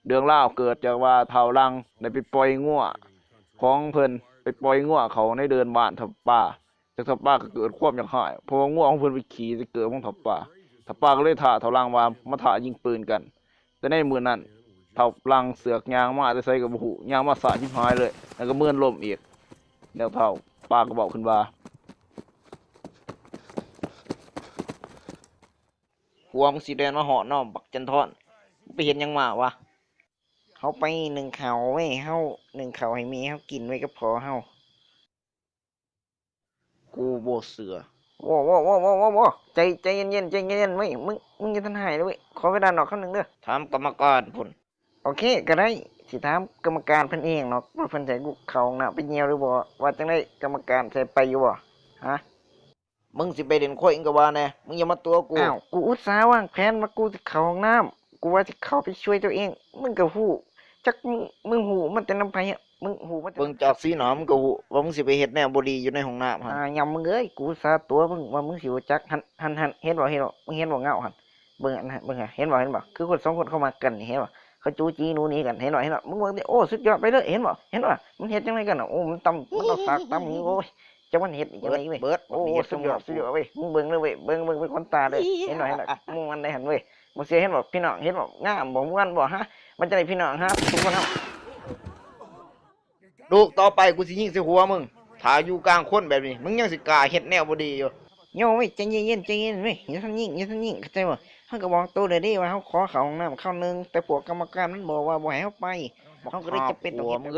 ເລື່ອງລາວເກີດຈາກວ່າທ້າວຫຼັ່ງໄດ້ໄປປ່ອຍງົວຂອງເພິ່ນ, ໄປປ່ອຍງົວເຂົ້າໃນເດີ່ນບ້ານທ້າວປາ, ແລ້ວທ້າວປາກໍເກີດຄວາມຢາກຮ້າຍ ເພາະວ່າງົວຂອງເພິ່ນໄປຂີ້ໃສ່ເກີບຂອງທ້າວປາ. ທ້າວປາກໍເລີຍທ້າທ້າວຫຼັ່ງວ່າມາທ້າຍິງປືນກັນ. ແຕ່ໃນມື້ນັ້ນ ທ້າວຫຼັ່ງເສືອກຍ່າງມາແຕ່ໃສກໍບໍ່ຮູ້, ຍ່າງມາຊ້າຊິບຫາຍເລີຍ ແລ້ວກໍເມີນລົມອີກ. ແລ້ວທ້າວປາກໍເວົ້າຂຶ້ນວ່າ ຜົວມຶງຊິແລ່ນມາຮອດເນາະ ບັກຈັນທອນ, ມຶງໄປເຮັດຫຍັງມາວະ? ເຮົາໄປໜຶ້ງເຂົ້າເວີຍ, ເຮົາໜຶ້ງເຂົ້າໃຫ້ແມ່ເຮົາກິນເວີຍກັບພໍ່ເຮົາ. ກູບໍ່ເຊື່ອ. ໂອ້ ໂອ້ ໂອ້ ໂອ້ ໂອ້ ໂອ້ ໃຈ ໃຈເຢັນໆ ໃຈເຢັນໆເວີຍ, ມຶງ ມຶງຢ່າທັນຮ້າຍເລີຍເວີຍ, ຂໍເວລານອກຄຳໜຶ່ງເດີ. ຖາມກຳມະການພຸ້ນ. ໂອເຄ ກໍໄດ້, ຊິຖາມກຳມະການເພິ່ນເອງເນາະ ວ່າເພິ່ນຊິໃຫ້ກູເຂົ້າຫ້ອງນ້ຳໄປຍ່ຽວຫຼືບໍ່? ວ່າຈັ່ງໃດ ກຳມະການຊິໃຫ້ໄປຢູ່ບໍ່? ຮະ? ມຶງຊິໄປຫຼິ້ນຄວາຍ ມຶງກໍວ່າແດ່, ມຶງຢ່າມາຕົວະກູ. ອ້າວ ກູອຸດສາວາງແຜນວ່າກູຊິເຂົ້າຫ້ອງນ້ຳ, ກູວ່າຊິເຂົ້າໄປຊ່ວຍເຈົ້າເອງ, ມຶງກໍຮູ້. ຈັກ ມຶງ ມຶງຮູ້ມາແຕ່ນຳໃຜ? ມຶງຮູ້ມາແຕ່ ເບິ່ງຈາກສີໜ້າ ມຶງກໍຮູ້ວ່າມຶງຊິໄປເຮັດແນວບໍ່ດີຢູ່ໃນຫ້ອງນ້ຳຫັ້ນ. ອ່າ ຍຳມຶງເອີຍ, ກູອຸດສາຕົວະມຶງວ່າມຶງຊິບໍ່ຈັກ. ຫັ້ນ ຫັ້ນ ຫັ້ນ ເຫັນບໍ່ ເຫັນບໍ່? ມຶງເຫັນບໍ່ເງົາຫັ້ນ? ເບິ່ງອັນນັ້ນ ເບິ່ງຫັ້ນ ເຫັນບໍ່ ເຫັນບໍ່? ຄືຄົນສອງຄົນເຂົາມັກກັນນີ້ ເຫັນບໍ່? ເຂົາຈູ້ຈີ້ໜູ່ໜີກັນ ເຫັນບໍ່ ເຫັນບໍ່? ມຶງເບິ່ງຕິ. ໂອ້ ສຸດຍອດ ໄປເລີຍ ເຫັນບໍ່ ເຫັນບໍ່? ມັນເຮັດຈັ່ງໃດກັນນະ? ໂອ້ ມັນຕຳ ມັນເອົາສາກຕຳນີ້ ໂອ້ຍ ຈັກມັນເຮັດອີ່ຫຍັງນີ້ເວີຍ. ໂອ້ ສຸດຍອດ ສຸດຍອດເວີຍ, ມຶງເບິ່ງເລີຍເວີຍ, ເບິ່ງ ເບິ່ງເປັນຄົນຕາເລີຍ. ເຫັນບໍ່ ເຫັນບໍ່? ມ່ວນໄດຫັ້ນເວີຍ. ບໍ່ເຊື່ອ ເຫັນບໍ່ ພີ່ນ້ອງ ເຫັນບໍ່? ງາມບໍ່ ມ່ວນບໍ່ ຮະ? ມັນຈັ່ງໃດ ພີ່ນ້ອງ ຮະ? ທຸກຄົນເຮົາ ລູກຕໍ່ໄປກູຊິຍິງໃສ່ຫົວມຶງ. ຖ້າຢູ່ກາງຄົນແບບນີ້ ມຶງຍັງຊິກ້າເຮັດແນວບໍ່ດີຢູ່. ໂຍເວີຍ ໃຈເຢັນໆ ໃຈເຢັນເວີຍ, ຢ່າທັນຍິງ ຢ່າທັນຍິງ ເຂົ້າໃຈບໍ່? ເຮົາກໍບອກໂຕແລ້ວເດ້ວ່າເຮົາຂໍເຂົ້າຫ້ອງນ້ຳຄາວໜຶ່ງ, ແຕ່ພວກກຳມະການມັນບອກວ່າບໍ່ໃຫ້ເຮົາໄປ, ເຮົາກໍເລີຍຈຳເປັນຕ້ອງເຮັດແບບນີ້.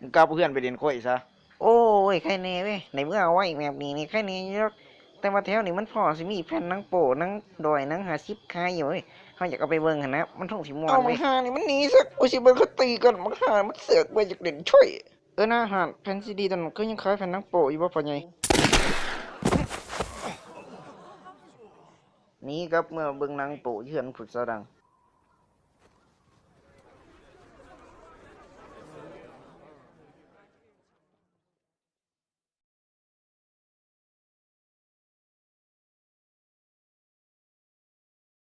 ມຶງກັບເຮືອນໄປຫຼິ້ນຄວາຍຊະ. ໂອ້ຍ ໄຄແນ່ເວີຍ, ໃນເມື່ອເອົາໄວ້ແບບນີ້ນີ້ ໄຄແນ່ຢູ່ດອກ. ແຕ່ວ່າແຖວນີ້ມັນພໍຊິມີແຜ່ນໜັງໂປ້ ໜັງດອຍ ໜັງຫ້າສິບຂາຍຢູ່ເວີຍ. ເຮົາຢາກເອົາໄປເບິ່ງຫັ້ນນະ, ມັນຄົງຊິມ່ວນເວີຍ. ບັກຫ່ານີ້ມັນໜີຊະ, ກູຊິເບິ່ງເຂົາຕີກັນ. ບັກຫ່າມັນເສືອກວ່າຢາກຫຼິ້ນຊ່ອຍ. ເອີນາ ຮ້ານແຜ່ນຊີດີຕົວນັ້ນ ຄືຍັງຂາຍແຜ່ນໜັງໂປ້ຢູ່ບໍ່ ພໍ່ໃຫຍ່? ໜີກັບເມືອເບິ່ງໜັງໂປ້ຢູ່ເຮືອນພຸດສາດັງ.